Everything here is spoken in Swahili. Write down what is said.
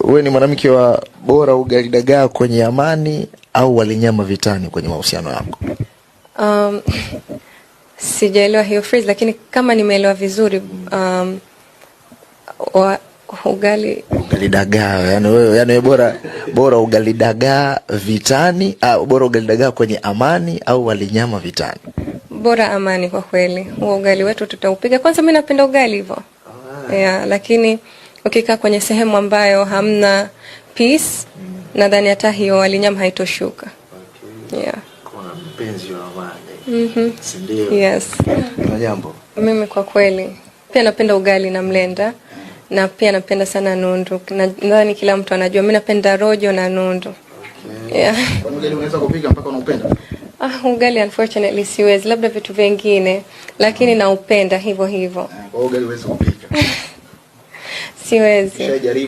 Wewe ni mwanamke wa bora ugali dagaa kwenye amani au walinyama vitani kwenye mahusiano yako? Sijaelewa hiyo phrase, lakini kama nimeelewa vizuri, ugali Ugali dagaa, yani wewe, yani wewe bora ugali dagaa vitani, ah, bora ugali dagaa kwenye amani au walinyama vitani? Bora amani kwa kweli. Huo ugali wetu tutaupiga. Kwanza mi napenda ugali hivyo. Yeah, lakini ukikaa kwenye sehemu ambayo hamna peace, nadhani hata hiyo walinyama haitoshuka. Yeah. Kuna mpenzi wa amani. Si ndio? Yes. Kuna jambo. Mimi kwa kweli pia napenda ugali na mlenda na pia napenda sana nundu. Nadhani kila mtu anajua mi napenda rojo na nundu. Yeah. Kwani ugali unaweza kupika mpaka unaupenda? Ah, ugali unfortunately siwezi, labda vitu vingine, lakini naupenda hivyo hivyo. Kwa hiyo ugali huwezi kupika. Siwezi. Ushajaribu?